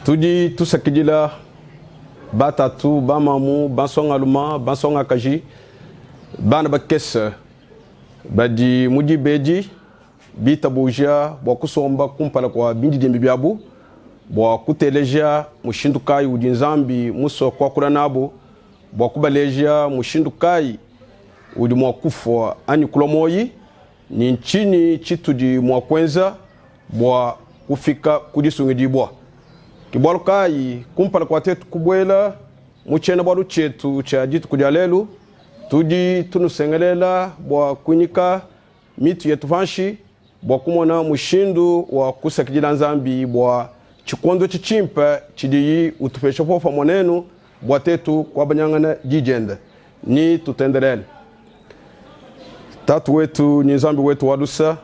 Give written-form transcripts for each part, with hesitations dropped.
Tudi tusakidila batatu, bamamu, bansongaluma, bansongakaji, bana bakese badi mu diba edi bitabuja bua kusomba kumpala kua bindidimbi biabu bua kuteleja mushindu kayi udi Nzambi musue kuakula nabu bua kubaleja mushindu kayi udi mua kufua anyi kulua muoyi ne ntshinyi tshitudi mua kuenza bua kufika ku disungidibua. Ke bualu kayi kumpala kua tuetu kubuela mu tshiena-bualu tshietu tshia dituku dia lelu, tudi tunusengelela bua kuinyika mitu yetu panshi bua kumona mushindu wa kusakidila Nzambi bua tshikondo etshi tshimpe tshidiyi utupesha popamue nenu bua tetu kuabanyangana Di diende ni tutendelele. Tatu wetu ni Nzambi wetu wa lusa,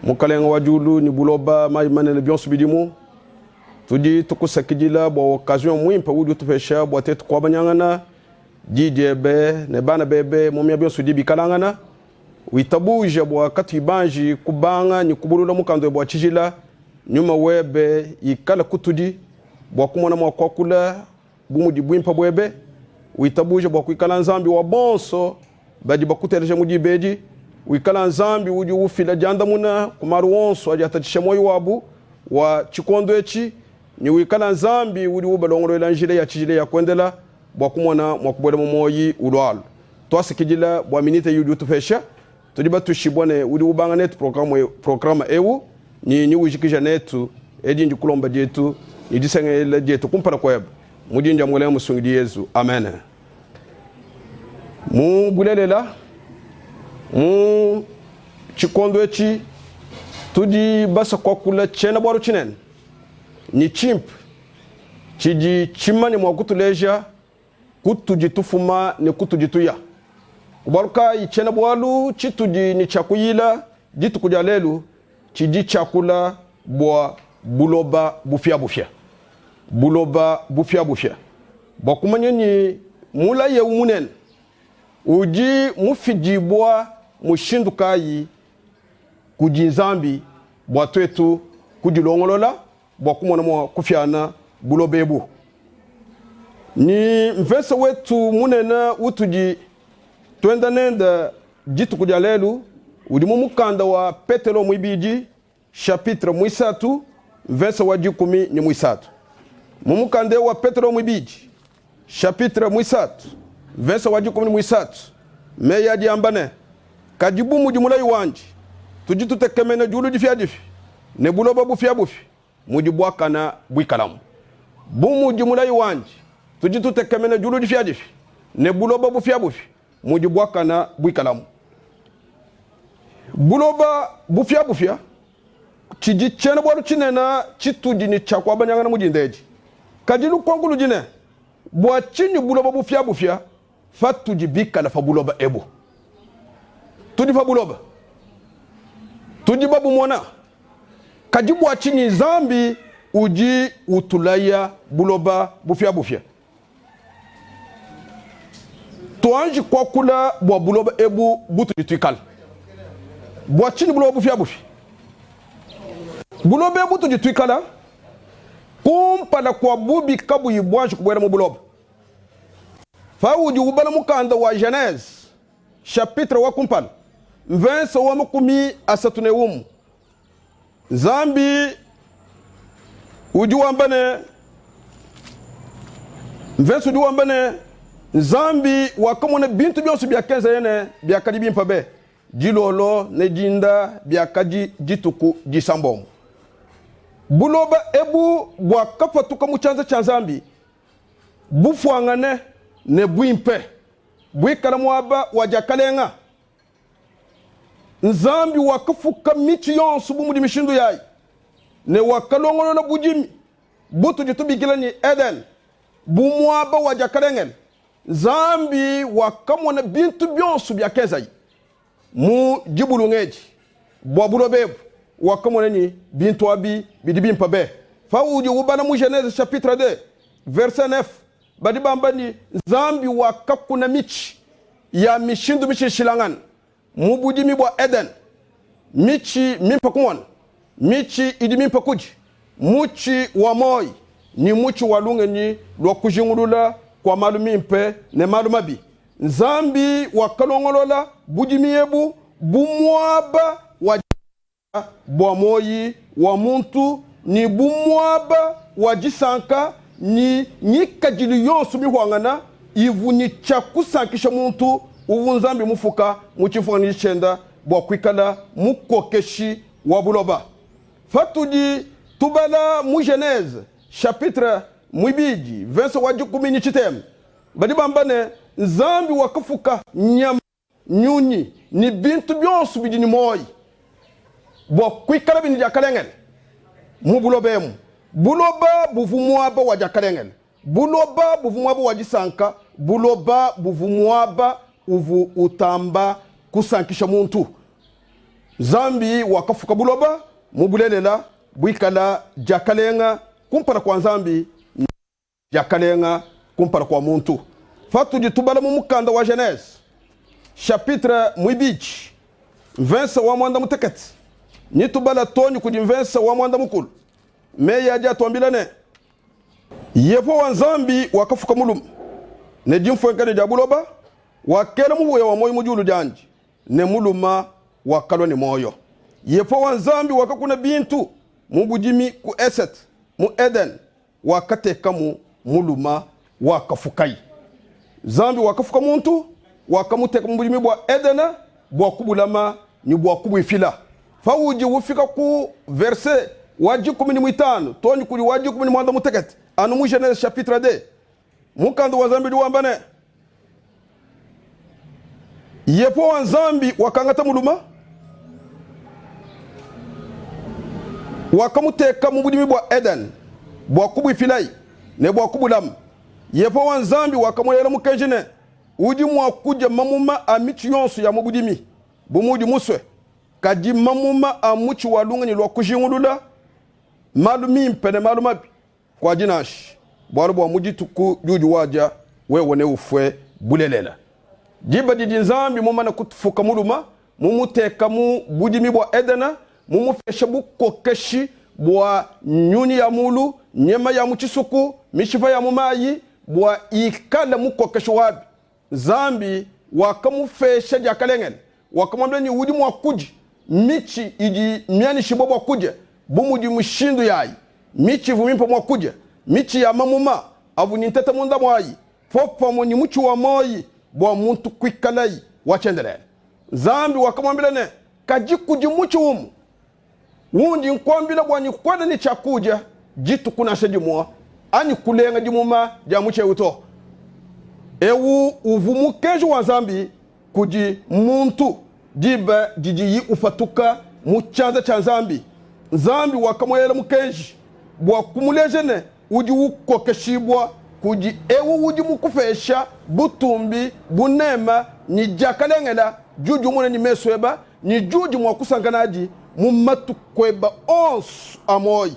Mukalenga wa diulu ni buloba, mayi manene bionso bidimu, tudi tukusakidila bua occasion muimpe udi utupesha bua tetu kuabanyangana Di diebe ne bana bebe mu miaba yonso idi bikalangana. Witabuja bua katuyi banji kubanga ne kubulula mukanda webe wa tshijila, Nyuma webe ikale kutudi bua kumona mua kuakula bu mudi buimpe buebe. Witabuja bua kuikala Nzambi wa bonso badi bakuteleja mu diba edi. Wikala Nzambi udi ufila diandamuna ku malu onso adi atatshisha muoyo wabu wa tshikondo etshi, ne wikala Nzambi udi ubalongoluela njila ya tshijila ya kuendela bua kumona mua kubuela mu muoyi ulualua. Tuasakidila bua minite eyi udi utupesha. Tudi batuishibua ne udi ubanga netu programe eu ne niwujikija netu. Edi ndikulomba dietu ne disengelela dietu kumpala kuebe mu dina dia Mukelenge Musungidi Yezu. Amen. Mu bulelela, mu tshikondo etshi tudi basa kuakula tshiena-bualu tshinene ne tshimpe tshidi tshimanye mua kutuleja kutudi tufuma ne kutudi tuya. Ku bualu kayi tshiena-bualu tshitudi ne tshia kuyila dituku dia lelu tshidi tshiakula bua buloba bupiabupia. Buloba bupiabupia. Bua kumanya ni mulayi eu munene udi mufidibua mushindu kayi kudi Nzambi bua tuetu kudilongolola bua kumona mua kupiana buloba ebu. Ni mvese wetu munene utudi tuenda nende dituku dia lelu udi mu mukanda wa Petelo muibidi chapitre muisatu mvese wa dikumi ne muisatu. Mu mukanda eu wa Petelo muibidi chapitre muisatu mvese wa dikumi ne muisatu meyi adi amba ne, Kadi bu mudi mulayi wandi, tudi tutekemena diulu dipiadipia ne buloba bupiabupia mudi buakana buikalamu. Bu mudi mulayi wandi, tudi tutekemena diulu dipiadipia ne buloba bupiabupia mudi buakana buikalamu. Buloba bupiabupia tshidi tshiena-bualu tshinene tshitudi ne tshia kuabanyangana mu dinda edi. Kadi lukonko ludi ne, Bua tshinyi buloba bupiabupia patudi bikale pa buloba ebu? Tudi pa buloba, tudi babumona, kadi bua tshinyi Nzambi udi utulaya buloba bupiabupia? Tuanji kuakula bua buloba ebu butudi tuikala. Bua tshinyi buloba bupiabupia? Buloba ebu butudi tuikala kumpala kua bubi kabuyi buanji kubuela mu buloba. Paudi ubala mukanda wa Genese chapitre wa kumpala mvense wa 31, Nzambi udi wamba ne, mvese udi wamba ne, Nzambi wakamona bintu bionso biakenzaye ne biakadi bimpe be. Dilolo ne dinda biakadi dituku disambombo. Buloba ebu buakapatuka mu tshianza tshia Nzambi bupuangane ne buimpe, buikala muaba wa diakalenga. Nzambi wakafuka mitshi yonso bu mudi mishindu yayi ne wakalongolola budimi butudi tubikila ne, Edene bu muaba wa diakalengele. Nzambi wakamona bintu bionso biakenzaye mu dibulunge edi bua buloba ebu, wakamona ne, bintu abi bidi bimpe be. Paudi ubala mu Genese chapitre 2 verset 9, badi bamba ne, Nzambi wakakuna mitshi ya mishindu mishilashilangane mu budimi bua Edene, mitshi mimpe kumona, mitshi idi mimpe kudia, mutshi wa muoyo. ne mutshi wa lungenyi lua kujingulula kua malu mimpe ne malu mabi. Nzambi wakalongolola budimi ebu bu muaba wa bua muoyi wa muntu ne bu muaba wa disanka ne ngikadilu yonso mihuangana ivu ne tshia kusankisha muntu uvu Nzambi mufuka mu tshimfuanyi tshienda bua kuikala mukokeshi wa buloba. Patudi tubala mu Genese chapitre muibidi verse wa dikumi ne tshitema, badi bamba ne, Nzambi wakafuka nyama, nyunyi ne bintu bionso bidi ne muoyo bua kuikalabi ne diakalengele mu buloba emu. Buloba buvua muaba wa diakalengele, buloba buvua muaba wa disanka, buloba buvua muaba uvua utamba kusankisha muntu. Nzambi wakafuka buloba mu bulelela buikala diakalenga kumpala kua Nzambi ne diakalenga kumpala kua muntu. Patudi tubala mu mukanda wa Genese chapitre muibidi mvensa wa muanda mutekete ne tubala too ne kudi mvensa wa muanda mukulu, meyi adi atuambila ne, Yehowa Nzambi wakafuka mulume ne dimfuenkenya dia buloba, wakela muhuya wa muoyo mu diulu diandi, ne mulume wakalua ne muoyo. Yehowa Nzambi wakakuna bintu mu budimi ku esete mu Edene, wakatekamu mulume wakafukaye. Nzambi wakafuka muntu, wakamuteka mu budimi bua Edene bua kubulama ne bua kubuifila. Paudi ufika ku verse wa dikumi ne muitanu too ne kudi wa dikumi ne muanda mutekete anu mu Genese chapitre 2, mukanda wa Nzambi udi wamba ne, Yehowa Nzambi wakangata mulume, wakamuteka mu budimi bua Edene bua kubuifilayi ne bua kubulama. Yehowa Nzambi wakamuelela mukenji ne, Udi mua kudia mamuma a mitshi yonso ya mu budimi bu muudi musue, kadi mamuma a mutshi wa lungenyi lua kujingulula malu mimpe ne malu mabi Kuadi nansha, bualu bua mu dituku diudi wadia wewe neufue bulelela. Diba didi Nzambi mumane kufuka mulume, mumuteka mu budimi bua Edene, mumupesha bukokeshi bua nyunyi ya mulu, nyama ya mu tshisuku, mishipa ya mu mayi, bua ikale mukokeshi wabi, Nzambi wakamupesha diakalengele, wakamuambila ne, Udi mua kudia mitshi idi mianyishibue bua kudia bu mudi mishindu yayi, mitshi ivua mimpe mua kudia, mitshi ya mamuma avua ne ntete munda muayi, popamue ne mutshi wa muoyo bua muntu kuikalayi wa tshiendelele. Nzambi wakamuambila ne, Kadi kudi mutshi umue undi nkuambila bua ne kuena ne tshia kudia dituku nansha dimue anyi kulenga dimuma dia mutshi eu to. Eu uvua mukenji wa Nzambi kudi muntu diba didiyi upatuka mu tshianza tshia Nzambi. Nzambi wakamuelela mukenji bua kumuleja ne, udi ukokeshibua kudi eu udi mukupesha butumbi, bunema ne diakalengela diudi umona ne mesu eba ne diudi mua kusanka nadi mu matuku eba onso a muoyo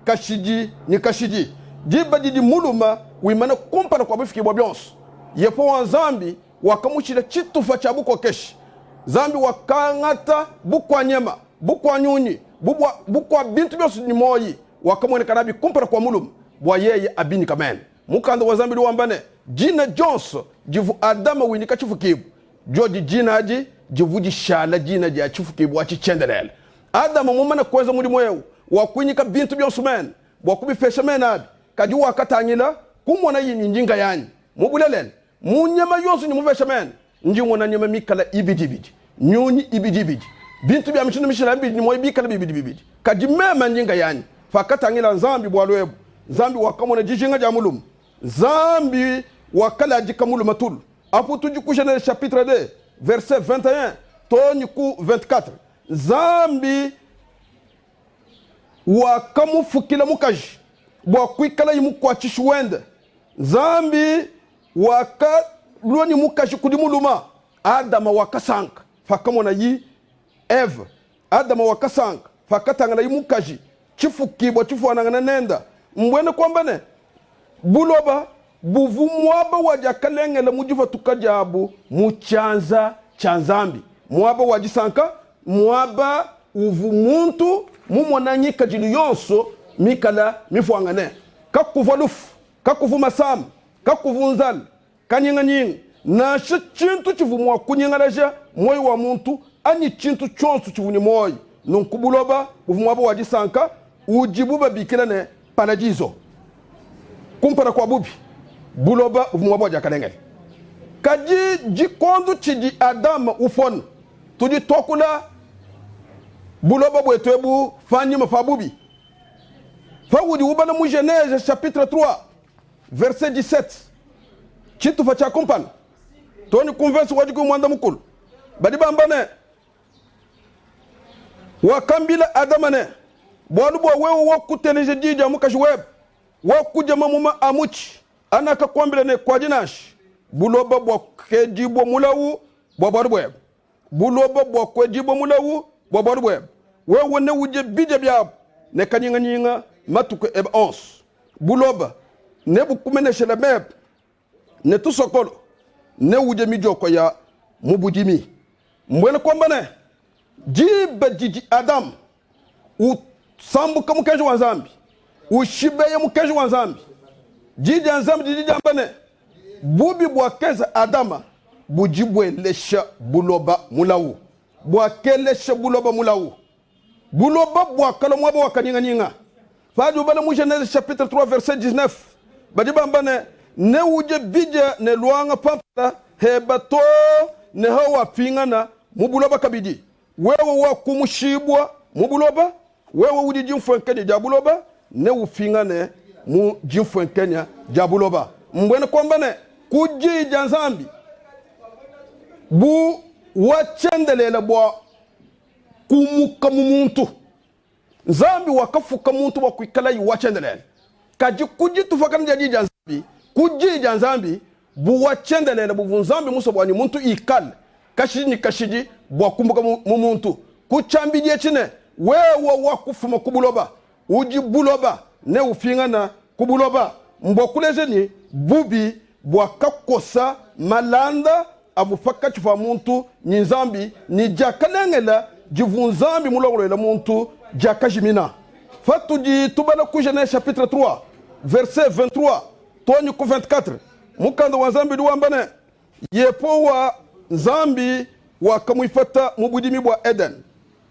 kashidi ne kashidi. Diba didi mulume wimana kumpala kua bifikibua bionso, Yehowa Nzambi wakamushila tshitupa tshia bukokeshi. Nzambi wakangata bukua nyama, bukua nyunyi, bukua bintu bionso ne muoyo, wakamueneka nabi kumpala kua mulume bua yeye abinyika mena. Mukanda wa Nzambi udi wamba ne, dina dionso divua Adama winyika tshifukibua, diodi dina adi divua dishala dina dia tshifukibua atshi tshiendelele. Adama mumane kuenza mudimu eu wa kuinyika bintu bionso mena bua kubipesha mena abi, kadi wakatangila kumonaye ne, ndi nkayanyi. Mu bulelela, mu nyama yonso ndi mupesha mena, ndi mmona nyama mikale ibidi ibidi, nyunyi ibidi ibidi, bintu bia mishindu mishilangane bidi ne muoyo bikale bibidi bibidi, kadi meme ndi nkayanyi. Pakatangila Nzambi bualu ebu, Nzambi wakamona dijinga dia mulume. Nzambi wakaladika mulume tulu. Apu tudi ku Genese chapitre 2 verset 21 too ne ku 24. Nzambi wakamufukila mukaji bua kuikalaye mukuatshishi wende. Nzambi wakalua ne mukaji kudi mulume. Adama wakasanka pakamonaye Eve. Adama wakasanka pakatangalaye mukaji, tshifukibua tshifuanangane nende. Mbuena kuamba ne, buloba buvua muaba wa diakalengele mu dipatuka diabu mu tshianza tshia Nzambi, muaba wa disanka, muaba uvua muntu mumona ngikadilu yonso mikale mipuangane. Kakuvua lufu, kakuvua masama, kakuvua nzala, kanyinganyinga, nansha tshintu tshivua mua kunyingalaja muoyo wa muntu anyi tshintu tshionso tshivua ne muoyo. Nunku buloba buvua muaba wa disanka udibu babikila ne, paladiso. Kumpala kua bubi, buloba buvua muaba wa diakalengele. Kadi tshikondo tshidi Adama upona, tudi tuakula buloba buetu ebu panyima pa bubi. Paudi ubala mu Genese chapitre 3 verset 17, tshitupa tshia kumpala too ne ku mvese wa dikumi muanda mukulu, badi bamba ne, Wakambila Adama ne, Bualu bua wewe wakuteleja diyi dia mukaji webe, wakudia mamuma a mutshi anakakuambila ne, Kuadi nansha, buloba buakedibua mulawu bua bualu buebe, buloba buakuedibua mulawu bua bualu buebe, wewe neudie bidia biabu ne kanyinganyinga matuku ebe onso, buloba nebukumeneshele meba ne tusokolo, neudie midioko ya mu budimi. Mbuena kuamba ne, diba didi Adama usambuka mukenji wa Nzambi, ushibeya mukenji wa Nzambi, Diyi dia Nzambi didi diamba ne, bubi buakenza Adama budi buelesha buloba mulawu. Buakelesha buloba mulawu. Buloba buakalua muaba wa kanyinganyinga. Padi ubala mu Genese chapitre 3 verset 19, badi bamba ne, Neudie bidia ne luanga pa mpala heba too ne hawapingana mu buloba kabidi. Wewe wakumushibua mu buloba, wewe udi dimfuenkenya dia buloba, neupingane mu dimfuenkenya dia buloba. Mbuena kuamba ne, ku diyi dia Nzambi bu wa tshiendelele bua kumuka mu muntu. Nzambi wakafuka muntu bua kuikalaye wa tshiendelele, kadi ku ditupakana dia diyi dia Nzambi, ku diyi dia Nzambi bu wa tshiendelele buvua Nzambi musue bua ne muntu ikale kashidi ne kashidi bua kumbuka mu muntu ku tshiambidi etshi ne, Wewe wakufuma ku buloba, udi buloba, neupingana ku buloba, mbua kuleja ne, bubi buakakosa malanda avua pakatshi pa muntu ne Nzambi ne diakalengela divua Nzambi mulongoluele muntu diakajimina. Patudi tubala ku Genese chapitre 3 verset 23 too ne ku 24, Mukanda wa Nzambi udi wamba ne, Yehowa Nzambi wakamuipata mu budimi bua Edene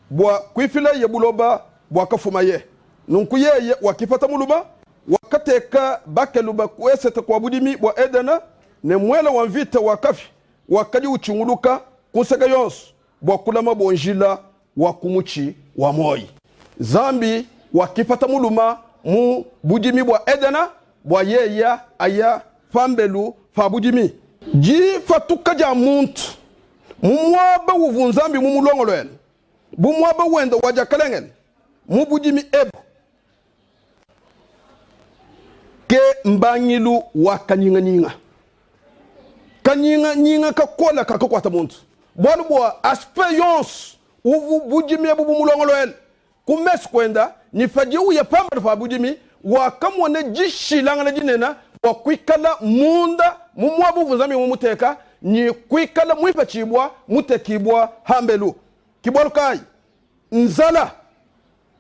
bua kuifilaye buloba buakafumaye. Nunku yeye wakipata mulume, wakateka bakeluba ku esete kua budimi bua Edene, ne muele wa mvita wa kapia wakadi utshinguluka ku nseke yonso bua kulamabo njila wa ku mutshi wa muoyo. Nzambi wakipata mulume mu budimi bua Edene bua yeye aya pambelu pa budimi. Dipatuka dia muntu mu muaba uvua Nzambi mumulongoluele bu muaba wende wa diakalengele mu budimi ebu ke mbangilu wa kanyinganyinga. Kanyinganyinga kakole kakakuata muntu bualu bua aspect yonso uvua budimi ebu bumulongoluele ku mesu kuenda, ne padiye uya pambelu pa budimi, wakamona dishilangana dinene bua kuikala munda mu muaba uvua Nzambi mumuteka ne kuikala muipatshibua mutekibua pambelu. Ke bualu kayi nzala,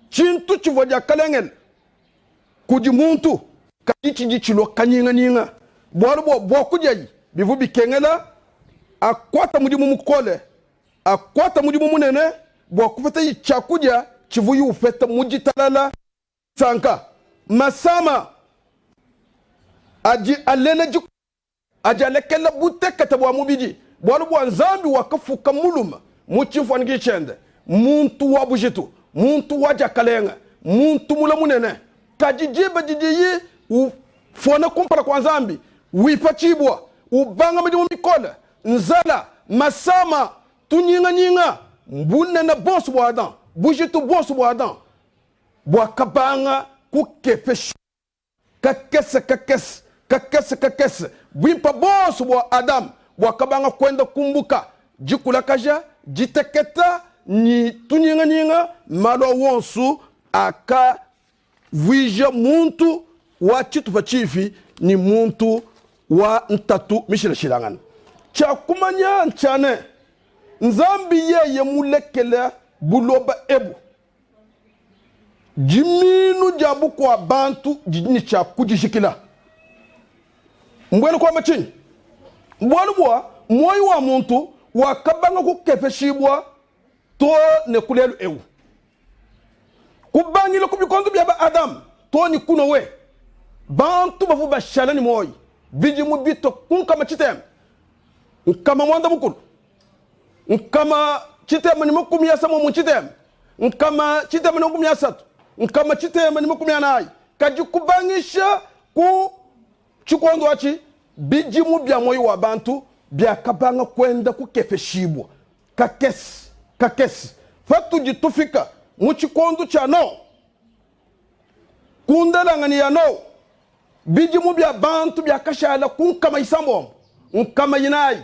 tshintu tshivua diakalengele kudi muntu, kadi tshidi tshilua kanyinganyinga, bualu bua bua kudiayi bivua bikengela akuata mudimu mukole akuata mudimu munene bua kupeta tshiakudia tshivuyi upeta mu ditalala disanka. Masama adi alela adi alekela butekete bua mubidi, bualu bua Nzambi wakafuka mulume mu tshimfuanyikiji tshiende, muntu wa bujitu, muntu wa diakalenga, muntu mule munene. Kadi diba didiyi ufona kumpala kua Nzambi, wipatshibua, ubanga midimu mikole, nzala, masama, tunyinganyinga, bunene buonso bua Adam, bujitu buonso bua Adam buakabanga kukepesha kakese kakese kakese kakese. Buimpe buonso bua Adam buakabanga kuenda kumbuka, dikulakaja, diteketa ne tunyinganyinga, malu au onso akavuija muntu wa tshitupa tshipi ne muntu wa ntatu mishilashilangane. Tshia kumanya ntshia ne, Nzambi yeye mulekele buloba ebu. Dimiinu dia bukua bantu didi ne tshia kudijikila. Mbuena kuamba tshinyi? Bualu bua muoyo wa muntu wakabanga kukepeshibua too ne ku lelu eu. Kubangila ku bikondo bia ba Adama too ne ku Noe, bantu bavua bashala ne muoyo bidimu bitue ku 600, 600, 660, 630, 640. Kadi kubangisha ku tshikondo atshi, bidimu bia muoyo wa bantu biakabanga kuenda kukepeshibua kakese kakese. Patudi tufika mu tshikondo tshia Noa, ku ndelanganyi ya Noa, bidimu bia bantu biakashala ku 900, 400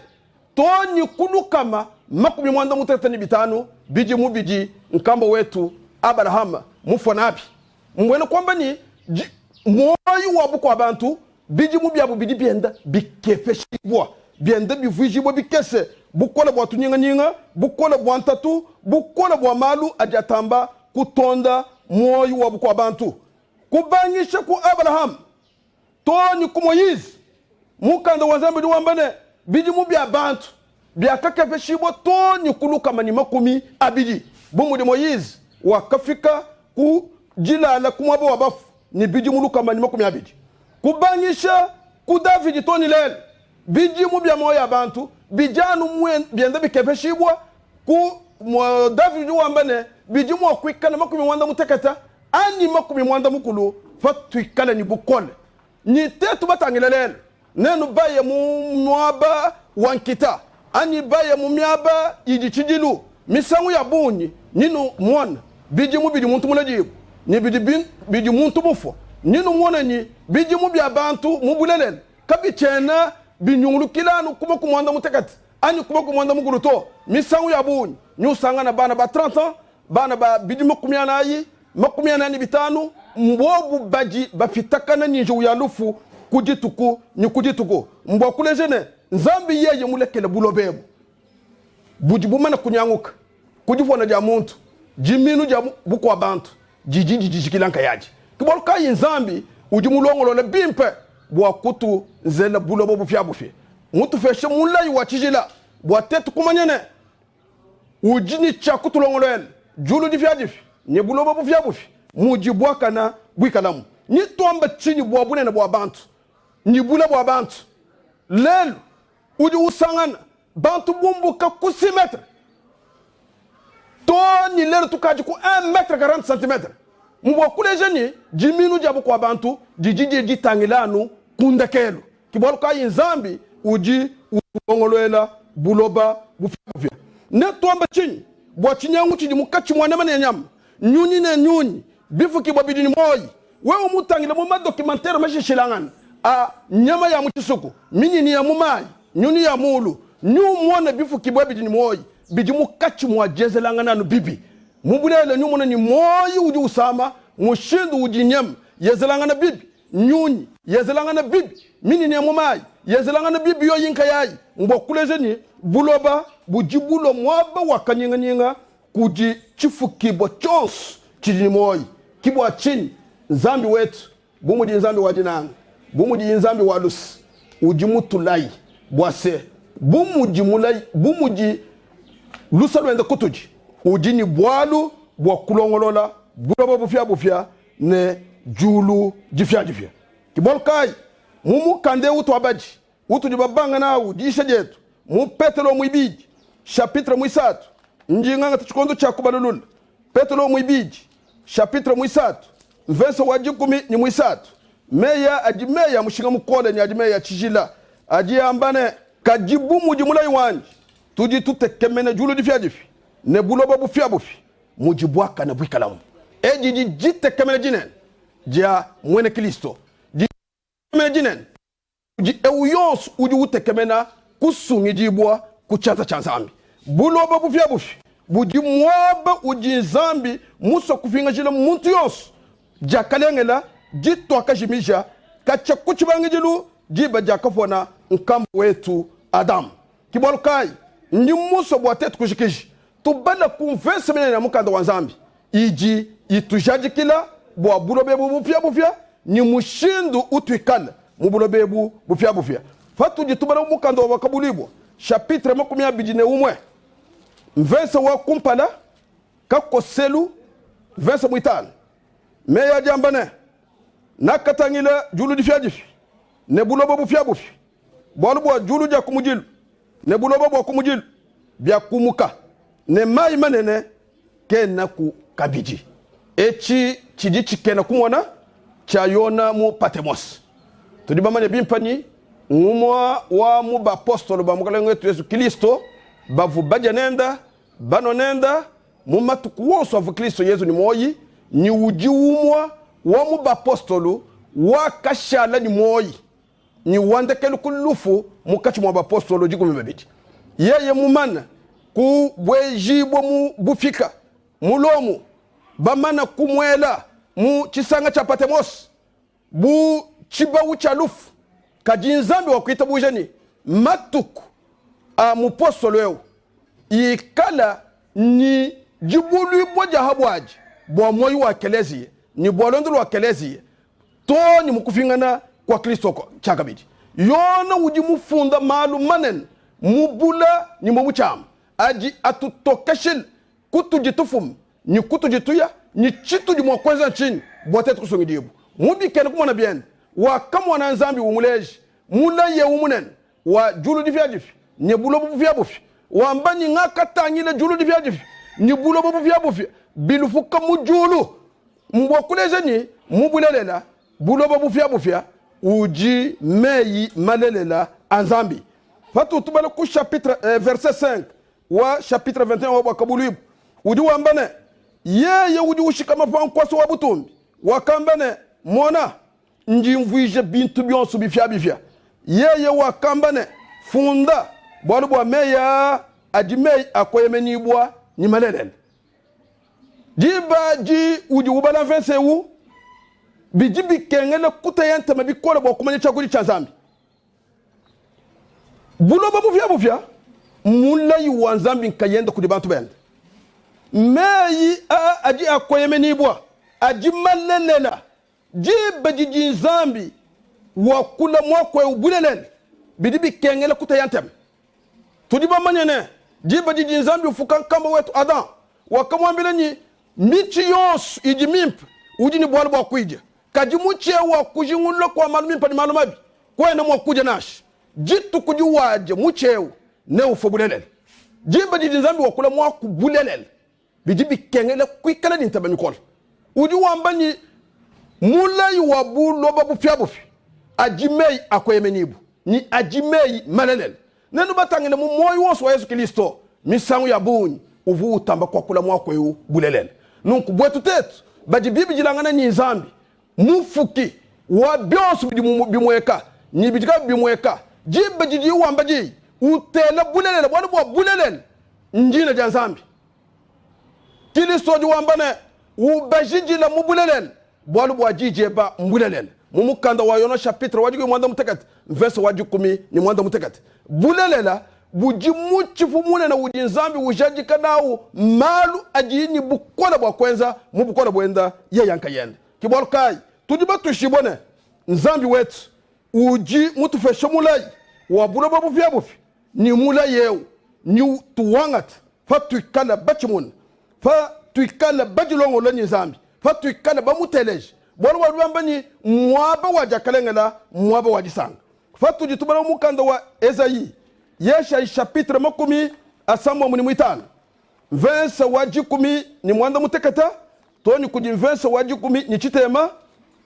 too ne ku 185 bidimu bidi nkambua wetu Abalahama mufua nabi. Mbuena kuamba ne, muoyo wa bukua-bantu, bidimu biabu bidi bienda bikepeshibua, bienda bivuijibua bikese, bukole bua tunyinganyinga, bukole bua ntatu, bukole bua malu adi atamba kutonda muoyo wa bukua-bantu. Kubangisha ku Abalahama too ne ku Moyize, Mukanda wa Nzambi udi wamba ne, bidimu bia bantu biakakepeshibua too ne ku 120. Bu mudi Moyize wakafika ku dilala ku muaba wa bafue ne bidimu 120. Kubangisha ku Davidi too ne lelu, bidimu bia muoyo ya bantu bidi anu bienda bikepeshibua. Ku Davidi udi wamba ne, bidi mua kuikala 80 anyi 80 patuikala ne bukole. Nyi tetu batangile lelu, nenu baye mu muaba wa nkita anyi baye mu miaba idi tshidilu misangu ya bungi, ninu muona bidimu bidi muntu muledibue ne bidi bidi muntu mufua, ninu muona nyi bidimu bia bantu mu bulelela kabitshiena binyungulukila anu ku 80 anyi ku 90 to. Misangu ya bungi nyi usangana bana ba 30 ans, bana ba bidimu 40, 45, mbobu badi bapitakana ne njiwu ya lufu ku dituku ne ku dituku. Mbua kuleja ne, Nzambi yeye mulekele buloba ebu budi bumane kunyanguka ku dipona dia muntu, diminu dia bukua-bantu didi didijikila nkayadi. Ke bualu kayi Nzambi udi mulongolole bimpe bua kutunzela buloba bupiabupia, mutupeshe mulayi wa tshijila bua tetu kumanya ne, udi ne tshia kutulongoluela diulu dipiadipia ne buloba bupiabupia mudi buakane buikalamu. Netuambe tshinyi bua bunene bua bantu ne bule bua bantu lelu? Udi usangana bantu bumbuka ku 6 metre too ne lelu tukadi ku 1 metre 40 centimetre. Mbua kuleja ne, diminu dia bukua bantu didi ditangila anu ku ndekelu. Ke bualu kayi Nzambi udi utulongoluela buloba bupiabupia. Netuambe tshinyi bua tshinyangu tshidi munkatshi mua nyama ne nyama, nyunyi ne nyunyi, bifukibua bidi ne muoyo? Wewe mutangile mu madokimantere mashilashilangane a nyama ya mu tshisuku, minyinyi ya mu mayi, nyunyi ya muulu, neumone bifukibua bidi ne muoyo bidi munkatshi mua dienzelangana anu bibi. Mu bulelela, neumone ne, muoyo udi usama mushindu udi nyama yenzelangana bibi. Nyunyi yenzelangana bibi, minyinyi ya mu mayi yenzelangana bibi yoyi nkayayi, mbua kuleja ne, buloba budi bulua muaba wa kanyinganyinga kudi tshifukibua tshionso tshidi ne muoyo. Ke bua tshinyi Nzambi wetu, bu mudiye Nzambi wa dinanga, bu mudiye Nzambi wa luse, udi mutulaye bua se, bu mudi mulayi, bu mudi luse luende kutudi, udi ne bualu bua kulongolola buloba bupiabupia ne diulu dipiadipia. Ke bualu kayi mu mukanda eu tuabadi utudi babanga nawu diyisha dietu mu Petelo muibidi chapitre muisatu, ndi ngangata tshikondo tshia kubalulula Petelo muibidi chapitre muisatu mvese wa 13. Meyi aa adi meyi a mushinga mukole ne adi meyi a tshijila adi amba ne, Kadi bu mudi mulayi wandi, tudi tutekemena diulu dipiadipia ne buloba bupiabupia mudi buakane buikalamu. Edi didi ditekemena dinene dia muena Kristo, ditekemena dinene kudi eu yonso udi utekemena kusungidibua ku tshianza tshia Nzambi. Buloba bupiabupia budi muaba udi Nzambi musue kupingajila muntu yonso diakalengela dituakajimija katshia ku tshibangidilu diba diakapona nkambua wetu Adama. Ke bualu kayi ndi musue bua tuetu kujikija tubala ku mvese minene ya Mukanda wa Nzambi. idi itujadikila bua buloba ebu bupiabupia ne mushindu utuikala mu buloba ebu bupiabupia. Patudi tubala mu mukanda wa Buakabuluibua chapitre 21 mvese wa kumpala kakoselu mvese muitanu, meyi adi amba ne, Nakatangila diulu dipiadipia ne buloba bupiabupia, bualu bua diulu dia kumudilu ne buloba bua kumudilu biakumuka, ne mayi manene kenaku kabidi. Etshi tshidi tshikena kumona tshia Yona mu Patemose. Tudi bamanye bimpe ne, ngumue wa mu bapostolo ba Mukalenge wetu Yezu Kristo bavua badia nende, banua nende mu matuku wonso avua Kristo Yezu ne muoyo, ne udi umue wa mu bapostolo wakashala ne muoyo ne wa ndekelu ku lufu munkatshi mua bapostolo 12. Yeye mumane kubuejibua mu bupika mu Lomo, bamana kumuela mu tshisanga tshia Patemose bu tshibawu tshia lufu, kadi Nzambi wakuitabuja ne matuku a mupostolo eu ikala ne dibuluibua dia ha buadi bua muoyo wa ekeleziya ne bua luendu lua ekeleziya too ne mu kupingana kua Kristo tshiakabidi. Yona udi mufunda malu manene mu bula ne mu butshiama adi atutokeshila kutudi tufuma ne kutudi tuya ne tshitudi mua kuenza ntshinyi bua tuetu kusungidibua. Mu bikena kumona biende, wakamona Nzambi umuleja mulayi eu munene wa diulu dipiadipia ne buloba bupiabupia, wamba ne, Ngakatangila diulu dipiadipia ne buloba bupiabupia bilupuka mu diulu. Mbua kuleja ne, mu bulelela, buloba bupiabupia udi meyi malelela a Nzambi. Patudi tubala ku chapitre, eh, verset 5 wa chapitre 21 wa Buakabuluibua, udi wamba ne, Yeye udi ushikama pa nkuasa wa butumbi wakamba ne, Mona, ndi mvuija bintu bionso bipiabipia. Yeye wakamba ne, Funda, bualu bua meyi aa adi meyi a kueyemenyibua ne malelela. Diba adi udi ubala mvese eu, bidi bikengela kuteya ntema bikole bua kumanya tshiakudi tshia Nzambi. Buloba bupiabupia mmulayi wa Nzambi nkayende kudi bantu bende. Meyi aa adi a kueyemenyibua, adi malelela. Diba didi Nzambi wakula muaku eu bulelela, bidi bikengela kuteya ntema. Tudi bamanye ne, diba didi Nzambi ufuka nkambua wetu Adam, wakamuambila ne, Mitshi yonso idi mimpe udi ne bualu bua kuidia, kadi mutshi eu wa kujingulula kua malu mimpe ne malu mabi kuena mua kudia nansha. Dituku diwadia mutshi eu neufue bulelela. Diba didi Nzambi wakula muaku bulelela, bidi bikengela kuikala ne ntema mikole. Udi wamba ne, mulayi wa buloba bupiabupia adi meyi a kueyemenyibua ne adi meyi malelela. Nenu batangile mu muoyo wonso wa Yezu Kristo, misangu ya bungi uvua utamba kuakula muaku eu bulelela. Nunku buetu tetu badi bibidilangane ne Nzambi, Mufuki wa bionso bidi bimueka ne bidi kabiyi bimueka, diba didiye wamba diyi, utela bulelela, bualu bua bulelela ndina dia Nzambi. Kilisto udi wamba ne, Ubajidila mu bulelela, bualu bua di dieba mbulelela. Mu mukanda wa Yona chapitre wa dikumi muanda mutekete mvese wa 18, bulelela budi mutshipu munene udi Nzambi ujadika nawu malu adiye ne bukole bua kuenza mu bukole buenda yeye nkayende. Ke bualu kayi tudi batuishibue ne, Nzambi wetu udi mutupeshe mulayi wa buloba bupiabupia ne mulayi eu netuwangate patuikala batshimune, patuikala badilongolole ne Nzambi, patuikala bamuteleje. Bualu bua bamba ne, muaba wa diakalengela mmuaba wa disanka. Patudi tubala mu mukanda wa Ezayi, Yeshayi chapitre 35 mvensa wa 18 too ne kudi mvensa wa 40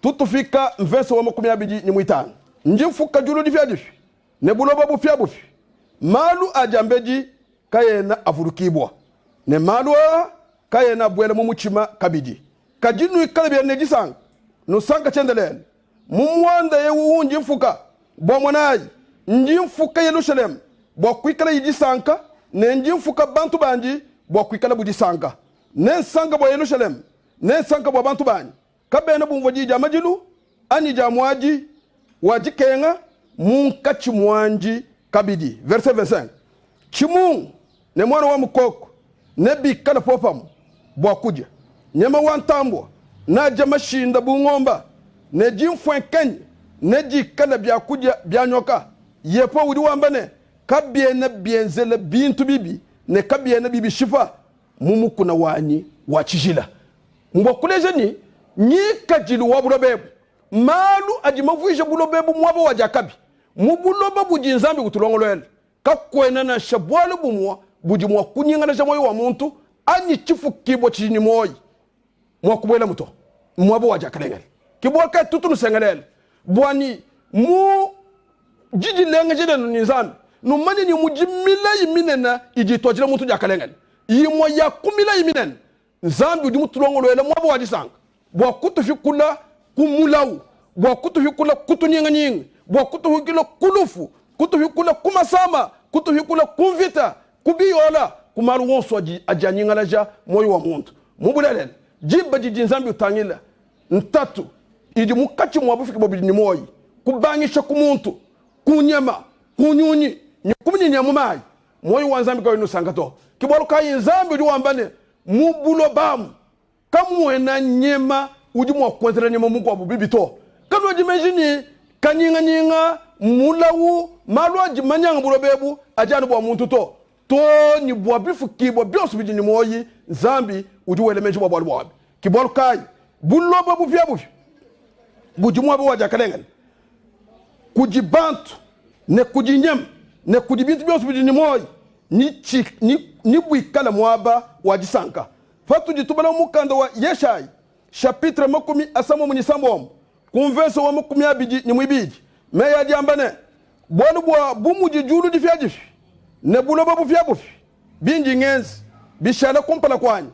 tutufika mvensa wa 25, ndi mfuka diulu dipiadipia ne buloba bupiabupia, malu a diambedi kaena avulukibua, ne malu aa kaena abuela mu mutshima kabidi. Kadi nuikale bienu ne disanka, nusanka tshiendelele mu muanda eu undi mfuka, bua monayi, ndi mfuka Yelushalema bua kuikalayi disanka, ne ndi mfuka bantu bandi bua kuikalabu disanka. Nensanka bua Yelushalema, nensanka bua bantu banyi. Kabena bumvua diyi dia madilu anyi dia muadi wa dikenga munkatshi muandi kabidi. Verset 25, Tshimungu ne muana wa mukoko nebikale popamue bua kudia. Nyama wa ntambua neadie mashinda bu ngomba, ne dimfuenkenya nedikale biakudia bia nyoka. Yehowa udi wamba ne, Kabiena bienzela bintu bibi ne kabiena bibishipa mu mukuna wanyi wa tshijila. Mbua kuleja ne, ngikadilu wa buloba ebu, malu adi mavuije buloba ebu muaba wa diakabi, mu buloba budi Nzambi utulongoluela, kakuena nansha bualu bumue budi mua kunyingalaja muoyo wa muntu anyi tshifukibua tshidi ne muoyo mua kubuelamu to. Mmuaba wa diakalengele. Ke bualu kayi tutu nusengelela bua ne, mu didilengeja dienu ne Nzambi, numanye ne, mudi milayi minene idi ituadila muntu diakalengele. Imue ya ku milayi minene, Nzambi udi mutulongoluele muaba wa disanka bua kutupikula ku mulawu, bua kutupikula ku tunyinganyinga, bua kutupikula ku lufu, kutupikula ku masama, kutupikula ku mvita, ku biyola, ku malu wonso adi adi anyingalaja muoyo wa muntu. Mu bulelela, diba didi Nzambi utangila ntatu idi munkatshi mua bufukibua budi ne muoyo, kubangisha ku muntu, ku nyama, ku nyunyi ne ku minyinyi ya mu mayi, muoyo wa Nzambi kawena usanka to. Ke bualu kayi Nzambi udi wamba ne, Mu buloba amu kamuena nyama udi mua kuenzela nyama mukuabu bibi to. Kanuedi meji ne, kanyinganyinga, mulawu, malu adi manyange buloba ebu adi anu bua muntu to. Too ne bua bifukibua bionso bidi ne muoyi, Nzambi udi wela meji bua bualu buabi. Ke bualu kayi buloba bupiabupia budi muaba wa diakalengele kudi bantu ne kudi nyama ne kudi bintu bionso bidi ne muoyi, ne buikale muaba wa disanka. Patudi tubala mu mukanda wa Yeshayi chapitre 36 ku mvese wa 22, meyi adi amba ne, Bualu bua bu mudi diulu dipiadipia ne buloba bupiabupia bindi ngenza bishala kumpala kuanyi,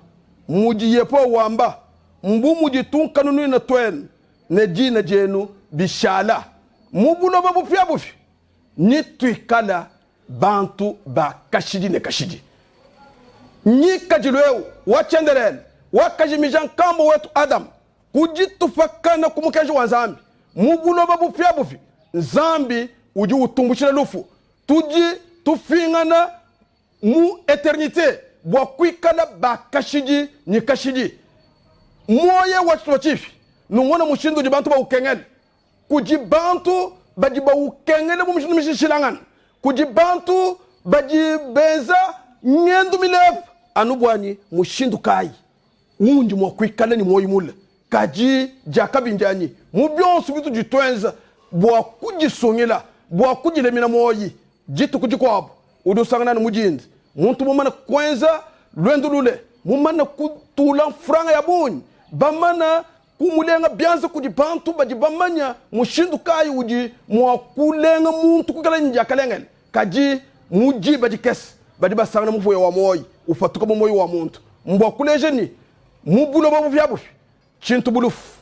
mudi Yehowa wamba, mbu mudi tunkanunuina tuenu ne dina dienu bishala mu buloba bupiabupia, netuikala bantu ba kashidi ne kashidi. Ngikadilu eu wa tshiendelele wakajimija nkambua wetu Adama ku ditupakana ku mukenji wa Nzambi. Mu buloba bupiabupia, Nzambi udi utumbushila lufu. Tudi tupingana mu eternite bua kuikala ba kashidi ne kashidi. Muoyo wa tshitupa tshipi, numone mushindu udi bantu baukengela. Kudi bantu badi baukengela mu mishindu mishilashilangane. Kudi bantu badi benza ngendu milepa anu buanyi mushindu kayi undi mua kuikala ne muoyo mule. Kadi diakabi ndianyi mu bionso bitudi tuenza bua kudisungila, bua kudilamina muoyo. Dituku dikuabu udi usangana anu mudinda muntu mumane kuenza luendu lule, mumane kutula mfranga ya bungi, bamane kumulenga bianza kudi bantu badi bamanya mushindu kayi udi mua kulenga muntu kuikala ne diakalengele. Kadi mu diba dikese badi basangana mupuya wa muoyo upatuka mu muoyo wa muntu. Mbua kuleja ne, mu buloba bupiabupia tshintu bu lufu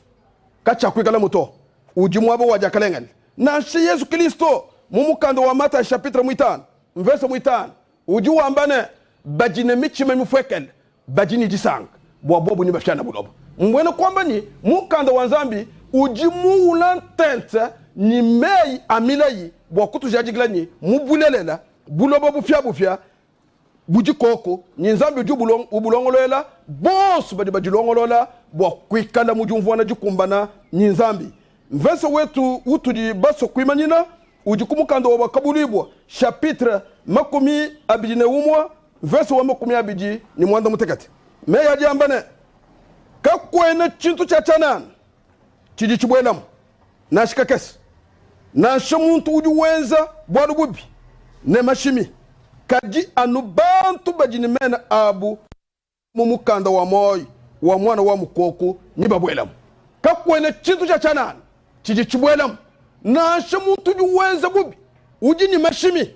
katshiakuikalamu to. Udi muaba wa diakalengele. Nansha Yezu Kristo mu mukanda wa Matayi chapitre muitanu mvese muitanu udi wamba ne, Badi ne mitshima mipuekele badi ne disanka, bua bobu nebapiane buloba. Mbuena kuamba ne, mukanda wa Nzambi udi muula ntente ne meyi a milayi bua kutujadikila ne, mu bulelela buloba bupiabupia budi koku ne Nzambi udi ubulongoluela bonso badi badilongolola bua kuikala mu diumvuana dikumbana ne Nzambi. Mvese wetu utudi basue kuimanyina udi ku mukanda wa Buakabuluibua chapitre 21 mvese wa 25. Meyi adi amba ne, Kakuena tshintu tshia tshianana tshidi tshibuelamu nansha kakese, nansha muntu udi wenza bualu bubi ne mashimi, kadi anu bantu badi ne mena abu mu mukanda wa muoyo wa Muana wa Mukoko nebabuelamu. Kakuena tshintu tshia tshianana tshidi tshibuelamu, nansha muntu udi wenza bubi udi ne mashimi,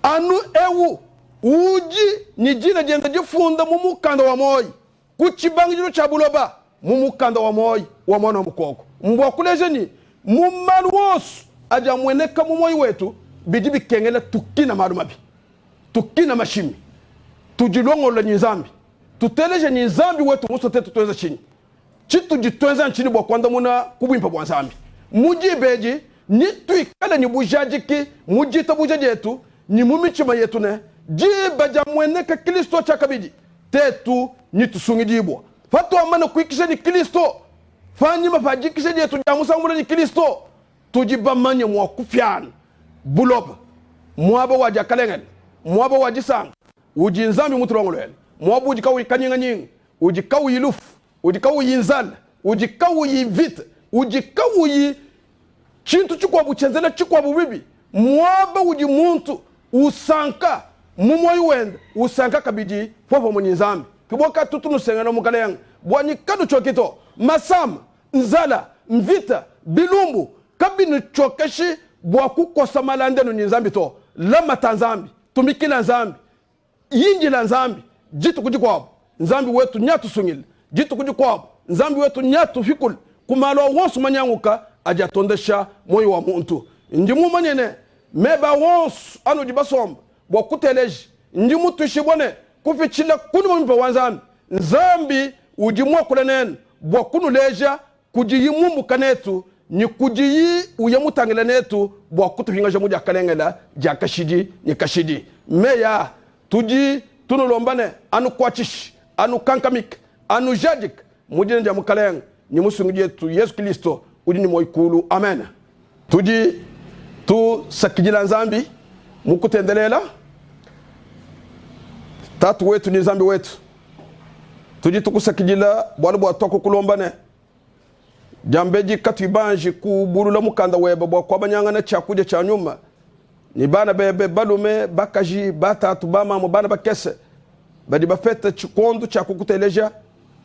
anu eu udi ne dina diende difunda mu mukanda wa muoyo ku tshibangidilu tshia buloba, mu mukanda wa muoyo wa Muana wa Mukoko. Mbua kuleja ne, mu malu onso adi amueneka mu muoyo wetu, bidi bikengela tukina malu mabi, tukina mashimi, tudilongolola ne Nzambi, tuteleje ne Nzambi wetu musue tuetu tuenza tshinyi. Tshitudi tuenza ntshinyi bua kuandamuna ku buimpe bua Nzambi? Mu diba edi netuikale ne bujadiki mu ditabuja dietu ne mu mitshima yetu ne, diba diamueneka Kristo tshiakabidi, tetu netusungidibua. Patuamana kuikisha ne Kristo, panyima pa dikisha dietu dia musangu mule ne Kristo, tudi bamanye mua kupiana buloba, muaba wa diakalengele, muaba wa disanka udi Nzambi mutulongoluele, muaba udi kawuyi kanyinganyinga, udi kawuyi lufu, udi kawuyi nzala, udi kawuyi mvita, udi kawuyi tshintu tshikuabu tshienzela tshikuabu bibi, muaba udi muntu usanka mu muoyo wende, usanka kabidi popamue ne Nzambi. Ke bua katutu nusengela Mukalenge bua ne kanutshioki to. Masama, nzala, mvita, bilumbu kabinutshiokeshi bua kukosa malanda enu ne Nzambi to. Lamata Nzambi, tumikila Nzambi, Indila Nzambi dituku dikuabu, Nzambi wetu neatusungile. Dituku dikuabu, Nzambi wetu neatupikule ku malu a wonso manyanguka adi atondesha muoyo wa muntu. Ndi mumanye ne, meba wonso anudi basomba bua kuteleja, ndi mutuishibue ne, kupitshila ku Nyuma Muimpe wa Nzambi, Nzambi udi muakule nenu bua kunuleja kudiyi mumbuka netu ne kudiyi uya mutangila netu bua kutupingaja mu diakalengela dia kashidi ne kashidi. Meyi aa tudi tunulomba ne, anukuatshishe, anukankamike, anujadike mu dina dia Mukalenge ne Musungidi wetu Yezu Kristo udi ne muoyo kuulu. Amen. Tudi tusakidila Nzambi mu kutendelela Tatu wetu ne Nzambi wetu. Tudi tukusakidila bualu bua tuakukulomba ne, diambedi katuyi banji kubulula mukanda webe bua kuabanyangana tshiakudia tshia nyuma ne bana bebe balume, bakaji, batatu, bamamu, bana bakese badi bapeta tshikondo tshia kukuteleja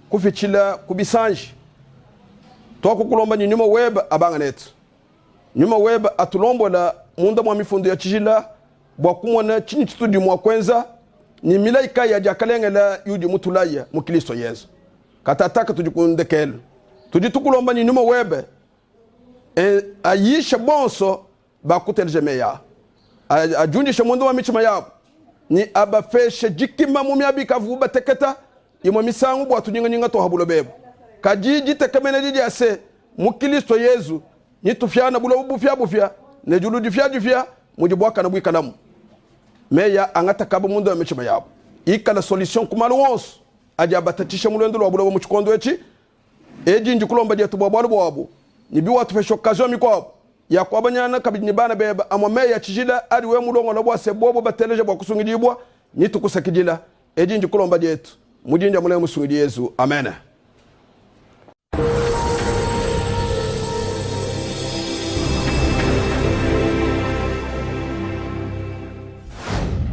kupitshila ku bisanji. Tuakukulomba ne nyuma webe abanga netu. Nyuma webe atulombola munda mua mifundu ya tshijila bua kumona tshinyi tshitudi mua kuenza ne milayi kayi ya diakalengela yudi mutulaye mu Kristo Yezu. Katataka tudi ku ndekelu. Tudi tukulomba ne nyuma webe e, ayisha bonso bakuteleja meyi aa, adiundishe munda wa mitshima yabu ne abapeshe dikima mu miaba ikavubu bateketa imue misangu bua tunyinganyinga tua ha buloba ebu. Kadi ditekemena didi dia se, mu Kristo Yezu netupiane buloba bupiabupia ne diulu dipiadipia mudi buakane buikalamu. Meyi aa angata kaba munda wa mitshima yabu, ikala solution ku malu onso adi abatatshisha mu luendu lua buloba mu tshikondo etshi. Edi ndikulomba dietu bua bualu buabu, ne biwatupesha occasion mikuabu ya kuabanyangana kabidi ne bana bebe amue meyi a tshijila adi wewe mulongolola bua se bobo bateleja bua kusungidibua, ne tukusakidila. Edi ndikulomba dietu mu dina dia Mulenga Musungidi Yezu. Amen.